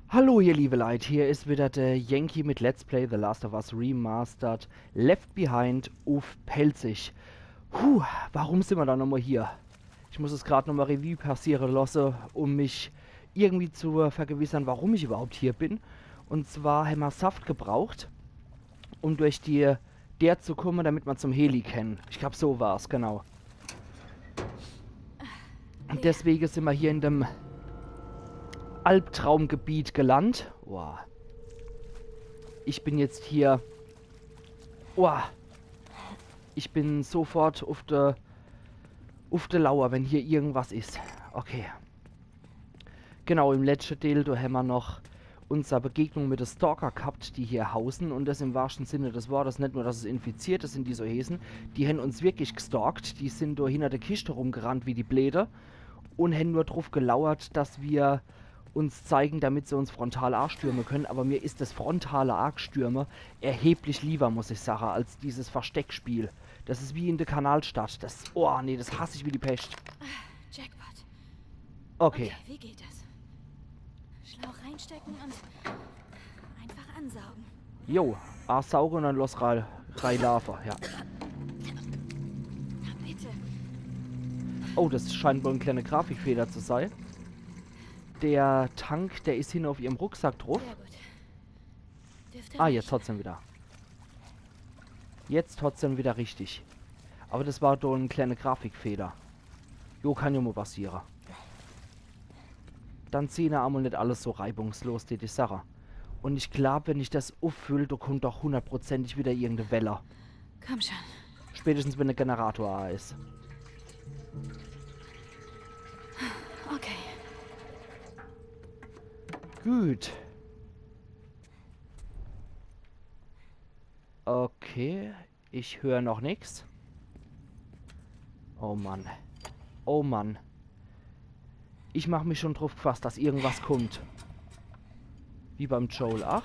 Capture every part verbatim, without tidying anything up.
Hallo ihr liebe Leit, hier is wieder der Yankee mit Let's Play The Last of Us Remastered Left Behind uff Pälzisch. Puh, warum sin mer do nochmal hier? Ich muss es grad nochmal Revue passiere losse, um mich irgendwie zu vergewissern, warum ich überhaupt hier bin. Und zwar hämmer Saft gebraucht, um durch die Deer zu kumme, damit mer zum Heli kenne. Ich glaub, so war's, genau. Und deswege sin mer hier in dem Albtraumgebiet gelandt. Boah. Ich bin jetzt hier. Boah. Ich bin sofort uff de, uff de Lauer, wenn hier irgendwas is. Okay. Genau, im letschte Deel, do hämmer noch unser Begegnung mit de Stalker gehabt, die hier hausen. Und das im wahrschte Sinne des Wortes. Net nur, dass es Infizierte sin, die so heeße. Die hän uns wirklich gestalkt. Die sin do hinner de Kischte rumgerannt wie die Bleede. Und hän nur druff gelauert, dass mer uns zeigen, damit se uns frontal astürme kenne. Aber mir is das frontale Astürme erheblich lieber, muss ich sage, als dieses Versteckspiel. Das is wie in de Kanalstadt. Das, oh nee, das hass ich wie die Pescht. Jackpot. Okay. Okay, wie geht das? Schlauch reinstecken und einfach ansaugen. Jo, asauge und dann los rei-, reilaafe, ja. Na bitte. Oh, das scheint wohl en kleiner Grafikfehler zu sei. Der Tank, der is hinne uff ihrem Rucksack druff. Sehr gut. Dürfte reichen. Ah, jetzt hot's dann wieder. Jetzt hot's dann wieder richtig. Aber das war doch en kleiner Grafikfehler. Jo, kann jo mol passiere. Dann sehn er emol net alles so reibungslos, die, die Sache. Und ich glaub, wenn ich das uffüll, do kommt doch hundertprozentig wieder irgende Welle. Komm schon. Spätestens, wenn de Generator a is. Okay. Gut. Okay, ich hör noch nix. Oh Mann. Oh Mann. Ich mach mich schon druff gefasst, dass irgendwas kommt. Wie beim Joel. Ach.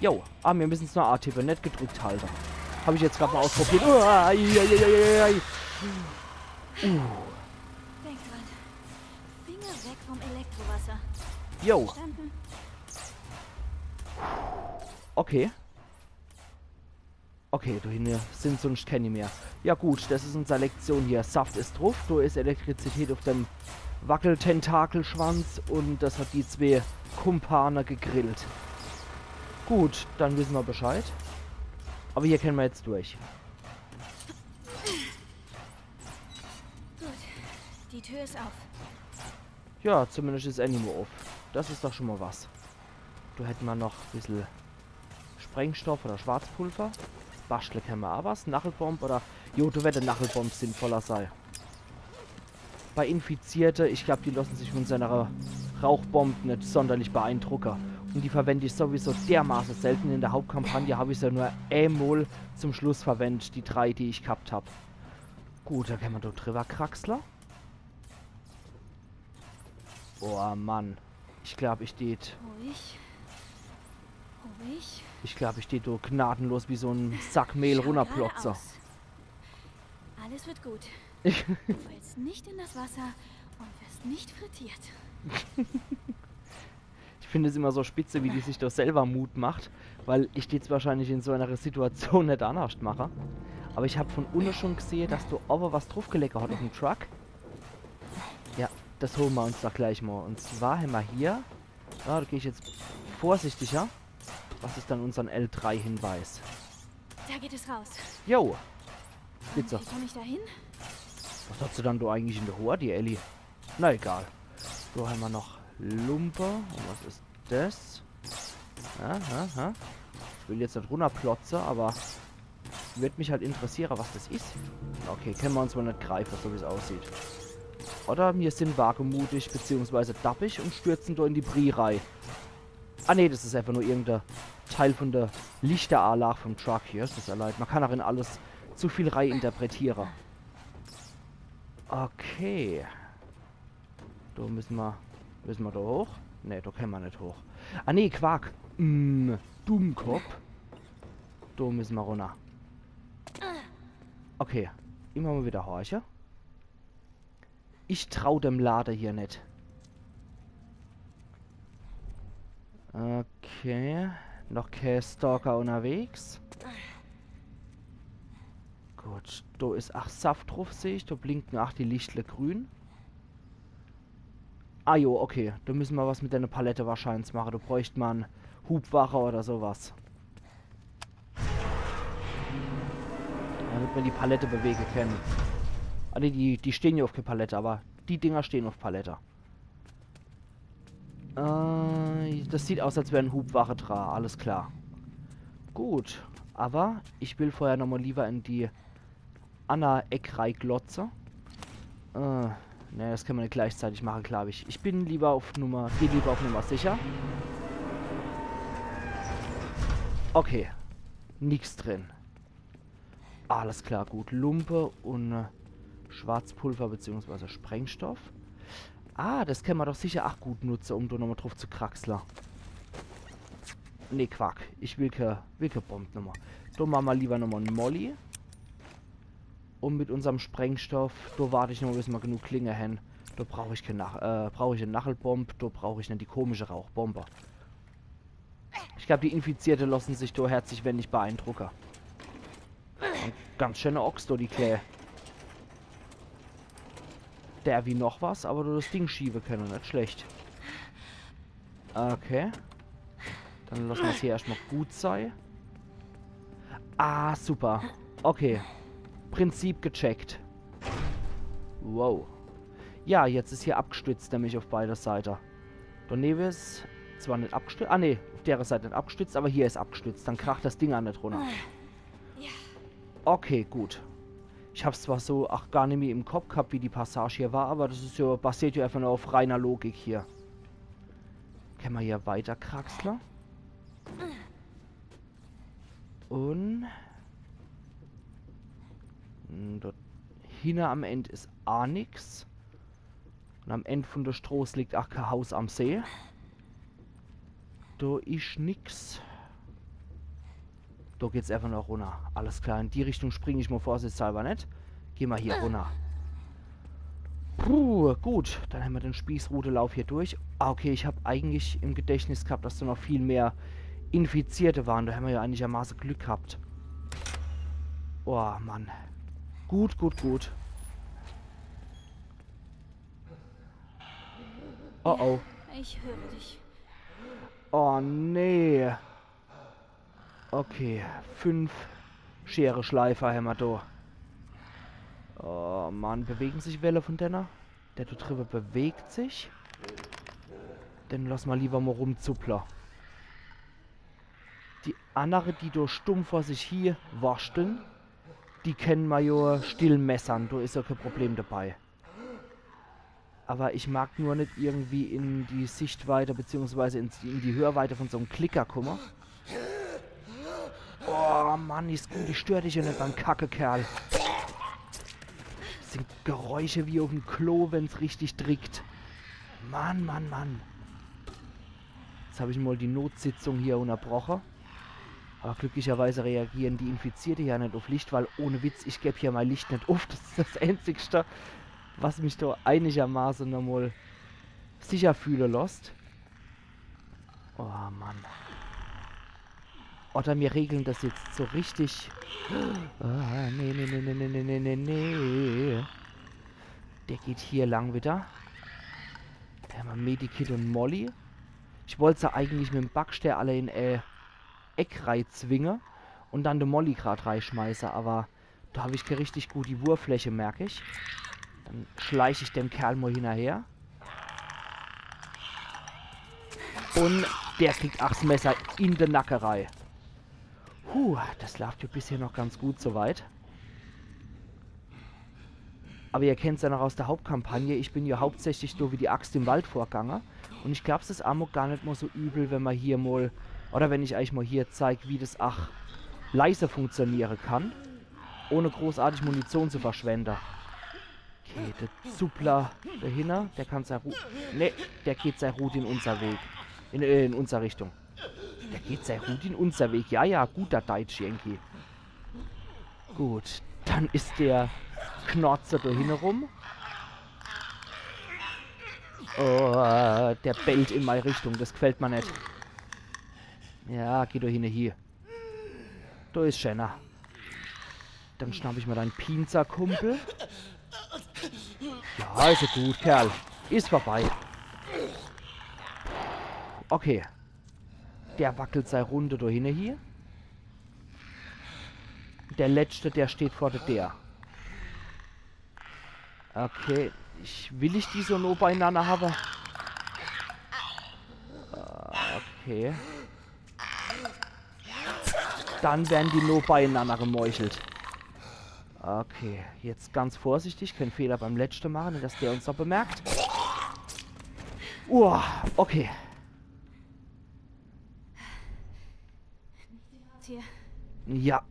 Jo, ah, mir müssen's nur atippe, net gedrückt halte. Hab ich jetzt grad mal ausprobiert. Oh, ai, ai, ai, ai, ai. Uh. Denk dran. Finger weg vom Elektrowasser. Jo. Verstanden? Okay. Okay, do hinne sin sunscht kenni mehr. Ja gut, das is unser Lektion hier. Saft is druff, do is Elektrizität uff dem Wackeltentakelschwanz und das hat die zwee Kumpane gegrillt. Gut, dann wisse mer Bescheid. Aber hier kenne mer jetzt durch. Gut, die Tür is auf. Ja, zumindest is Annie mol uff. Das is doch schon mal was. Do hätte mer noch bissel Sprengstoff oder Schwarzpulver. Baschtle kenne mer a was. Nachelbomb oder... Jo, do wär de Nachelbomb sinnvoller sei. Bei Infizierte, ich glaub, die lossen sich von so ner Rauchbomb net sonderlich beeindrucke. Und die verwend ich sowieso dermaße selten. In der Hauptkampagne hab ich se nur emol zum Schluss verwendt, die drei, die ich gehabt hab. Gut, do kenne mer do driwwer kraxle. Oh Mann. Ich glaub, ich tät... Ruhig. Ruhig. Ich glaub, ich tät do gnadenlos wie so en Sack Mehl runnerplotze. Schau geradeaus. Alles wird gut. Du fällst nicht in das Wasser und wirst nicht frittiert. Ich find es immer so spitze, wie die sich do selber Mut macht, weil ich tät es wahrscheinlich in so ner Situation net annerscht mache. Aber ich hab von unne schon gesehe, dass do owwe was druffgelege hat uff em Truck. Ja, das hole mer uns doch gleich mal. Und zwar hämmer hier... Ja, do geh ich jetzt vorsichtiger. Was is dann unsern L drei Hinweis? Da geht es raus. Jo. Spitze. Und wie komm ich da hin? Was hat se dann do eigentlich in de Hoor, die Ellie? Na egal. Do hämmer noch Lumpe. Und was is das? Ja, ja, ja. Ich will jetzt net runnerplotze, aber würd mich halt interessiere, was das is. Okay, kenne mer uns wohl net greife, so wie's aussieht. Oder mir sin wagemutig beziehungsweise dappig und stürzen do in die Brie rei. Ah nee, das is einfach nur irgende Teil von de Lichtanlag vom Truck hier. Es tut mer leid, mer kann ach in alles zu viel reininterpretiere. Okay. Do müsse mer, müsse mer do hoch? Nee, do kenne mer net hoch. Ah nee, Quark. Mm, Dummkopp. Do müsse mer runner. Okay, immer mal wieder horche. Ich trau dem Lade hier net. Okay. Noch kä Stalker unnerwegs. Gut, do is ach Saft druff, seh ich. Do blinken ach die Lichtle grün. Ah jo, okay. Do müsse mer was mit dene Palette wahrscheins mache. Do bräucht mer Hubwache oder so was. Damit mer die Palette bewege kenne. Ah, nee, die, die stehn jo uff kä Palette, awwer die Dinger stehn uff Palette. Äh, das sieht aus, als wär e Hubwache dra. Alles klar. Gut, awwer ich will vorher nochmol liewer in die anner Eck rei glotze. Äh, nee, das kenne mer net gleichzeitig mache, glaab ich. Ich bin liewer uff Nummer, geh liewer uff Nummer sicher. Okay, nix drin. Alles klar, gut. Lumpe un, äh, Schwarzpulver beziehungsweise Sprengstoff. Ah, das kenne mer doch sicher ach gut nutze, um do nochmol druff zu kraxle. Nee, Quark. Ich will kä, will kä Bomb nochmol. Do mache mer liewer nochmol en Molly. Un mit unserm Sprengstoff, do wart ich nochmol, bis mer genug Klinge hen. Do brauch ich kä Nach-, äh, brauch ich e Nachelbomb, do brauch ich net die komische Rauchbombe. Ich glaab, die Infizierte losse sich do herzlich wenig beeindrucke. En ganz schöne Ochs do, die Klää. Der wie noch was, awwer do das Ding schiewe kenne, net schlecht. Okay. Dann losse mer's hier erschtmol gut sei. Ah, super. Okay. Prinzip gecheckt. Wow. Ja, jetzt is hier abgestützt, nämlich uff beide Seite. Donewe is zwar net abgestützt, ah nee, uff dere Seit net abgestützt, awwer hier is abgestützt. Dann kracht das Ding ach net runner. Okay, gut. Ich hab's zwar so ach gar nimmi im Kopp gehabt, wie die Passage hier war, awwer das is jo, basiert jo einfach nur uff reiner Logik hier. Kenne mer hier weiter kraxle? Un, hm, dort hinne am End is ach nix. Un am End vun de Stroß liegt ach kä Haus am See. Do is nix. Do geht's einfach nur runner. Alles klar, in die Richtung spring ich mol vorsichtshalber net. Geh mer hier runner. Puh, gut. Dann hämmer den Spießrutelauf hier durch. Ah, okay, ich hab eigentlich im Gedächtnis gehabt, dass do noch viel mehr Infizierte waren. Do hämmer jo einigermaße Glück gehabt. Oh, Mann. Gut, gut, gut. Oh, oh. Ich höre dich. Oh, nee. Okay, fünf Schereschleifer hämmer do. Oh Mann, bewegen sich welle vun denne? Der do driwwe bewegt sich. Dann losse mer liewer mol rumzupple. Die annere, die do stumm vor sich hie waschteln, die kenne mer jo still messern. Do is jo kä Problem debei. Awwer ich mag nur net irgendwie in die Sichtweite beziehungsweise in, in die Hörweite vun so'm Klicker kumme. Oh Mann, die, die stört dich jo net beim Kacke, Kerl. Das sin Geräusche wie uff'm Klo, wenn's richtig drickt. Mann, Mann, Mann. Jetzt hab ich mol die Notsitzung hier unnerbroche. Awwer glücklicherweise reagieren die Infizierte jo net uff Licht, weil ohne Witz, ich geb hier mei Licht net uff. Das is das Einzigste, was mich do einigermaße nochmol sicher fühle losst. Oh Mann. Oder mir regle das jetzt so richtig. Ah, nee, nee, nee. Der geht hier lang widder. Do hämmer Medikit un Molly. Ich wollt se eigentlich mit'm Backstää alle in e Eck reizwinge un dann de Molly grad reischmeiße, awwer do hab ich kä richtig gudi Wurffläche, merk ich. Dann schleich ich dem Kerl mol hinnerher. Un der kriegt ach 's Messer in de Nacke rei. Puh, das laaft jo bisher noch ganz gut so weit. Awwer ihr kennt's jo noch aus de Hauptkampagne, ich bin jo hauptsächlich so wie die Axt im Wald vorgange. Un ich glaab, 's is ach mol gar net mol so übel, wenn mer hier mol, oder wenn ich eich mol hier zeig, wie das ach leise funktioniere kann, ohne großartig Munition zu verschwende. Okay, de Suppler do hinne, der kann sei Ru-, nee, der geht sei Route in unser Weg. In, äh, in unser Richtung. Der geht sei Route in unser Weg. Ja, ja, guter Deitsch, Yankee. Gut, dann is der Knorzer do hinne rum. Oh, der bellt in mei Richtung, das gfällt mer net. Ja, geh doch hin, hier. Do is schöner. Dann schnapp ich mal dein Pinzer-Kumpel. Ja, is jo gut, Kerl. Is vorbei. Okay. Der wackelt sei Runde do hinne hier. Der letzte, der steht vor der Deer. Okay, ich, will ich die so no beinanner hawwe? Äh, okay. Dann werden die no beinanner gemeuchelt. Okay, jetzt ganz vorsichtig, kein Fehler beim letzte mache, net dass der uns noch bemerkt. Uah, okay. Hier. Ja,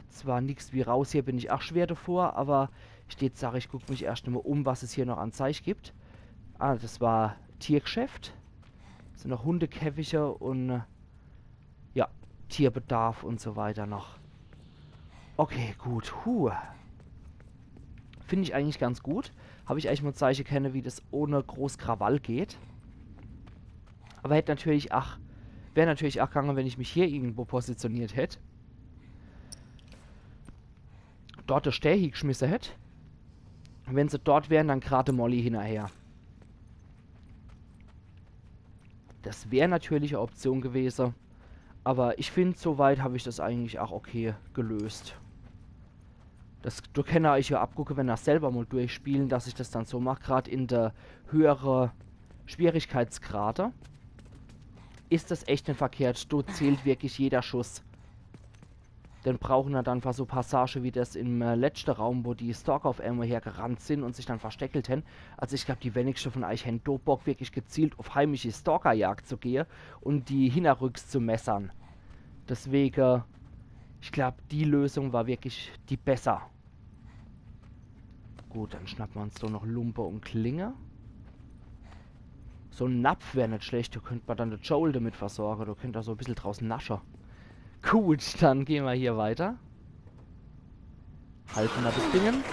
zwar nix wie raus, hier bin ich ach schwer davor, aber ich tät sage, ich guck mich erscht mal um, was es hier noch an Zeich gibt. Ah, das war Tiergeschäft. Sind noch Hundekäfige und, äh, ja, Tierbedarf und so weiter noch. Okay, gut. Huh. Find ich eigentlich ganz gut. Hab ich eigentlich mal zeiche kenne, wie das ohne groß Krawall geht. Aber hätt natürlich ach, wär natürlich ach gange, wenn ich mich hier irgendwo positioniert hätt. Dort de Stää hiegeschmisse hätt. Wenn se dort wären, dann grad de Molly hinnerher. Das wär natürlich e Option gewese. Aber ich find, soweit hab ich das eigentlich ach okay gelöst. Das, do kenner eich ja abgucke, wenn er selber mal durchspielen, dass ich das dann so mach, grad in de höhere Schwierigkeitsgrade. Is das echt net verkehrt, do zählt wirklich jeder Schuss. Denn brauchen er dann for so Passage wie das im, äh, letzte Raum, wo die Stalker auf einmal hergerannt sind und sich dann versteckelt hen. Also ich glaub, die wenigste von eich hen do Bock, wirklich gezielt auf heimische Stalkerjagd zu gehe und die hinnerrücks zu messern. Deswege, ich glaub, die Lösung war wirklich die besser. Gut, dann schnappen wir uns do noch Lumpe und Klinge. So en Napf wär net schlecht, do könnt man dann de Joel damit versorge, do könnt er so e bissel draus nasche. Gut, dann gehen wir hier weiter. Halten wir das Dingens.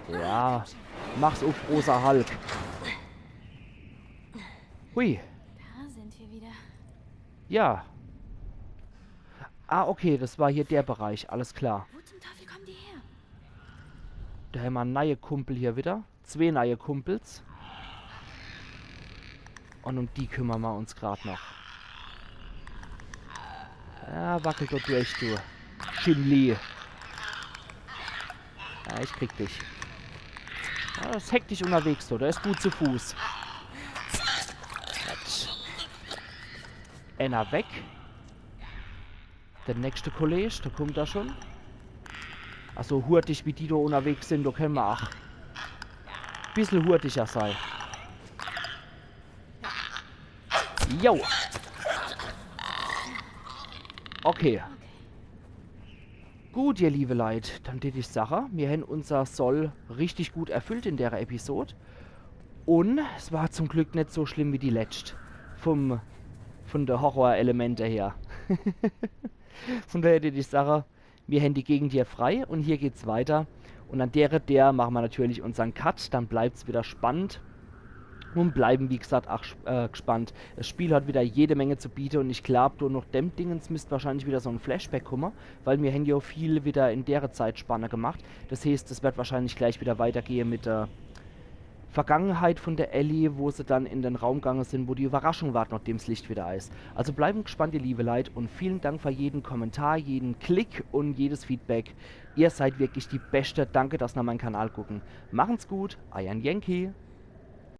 Ja, mach's auf, rosa Hulk. Hui. Da sind wir wieder. Ja. Ah, okay, das war hier der Bereich, alles klar. Wo zum Teufel kommen die her? Do hämmer en neie Kumpel hier wieder. Zwee neie Kumpels. Und um die kümmern wir uns grad noch. Ja, wackel doch durch, du Shinli. Ja, ich krieg dich. Ja, das heckt dich unterwegs, du. Der is gut zu Fuß. Gut. Einer weg. Der nächste Kollege, der kommt da schon. Ach so, hurtig, wie die do unterwegs sind, do können wir ach bissel hurtiger sei. Jo. Okay. Gut, ihr liebe Leit, dann tät ich sache, mir hen unser Soll richtig gut erfüllt in der Episode. Und es war zum Glück net so schlimm wie die letscht vom, von der Horrorelemente her. Von daher tät ich sache, mir hen die Gegend hier frei und hier geht's weiter. Und an dere Deer machen wir natürlich unseren Cut, dann bleibt's wieder spannend. Und bleiben, wie gesagt, ach, äh, gespannt. Das Spiel hat wieder jede Menge zu biete und ich glaub, do noch dem Dingens müsst wahrscheinlich wieder so en Flashback kommen, weil mir hen ja viel wieder in dere Zeitspanne gemacht. Das heißt, es wird wahrscheinlich gleich wieder weitergehen mit der Vergangenheit von der Ellie, wo se dann in den Raum gegangen sind, wo die Überraschung war, nachdem's Licht wieder is. Also bleiben gespannt, ihr liebe Leit, und vielen Dank für jeden Kommentar, jeden Klick und jedes Feedback. Ihr seid wirklich die Beste. Danke, dass ihr meinen Kanal gucken. Machen's gut, euer Yankee.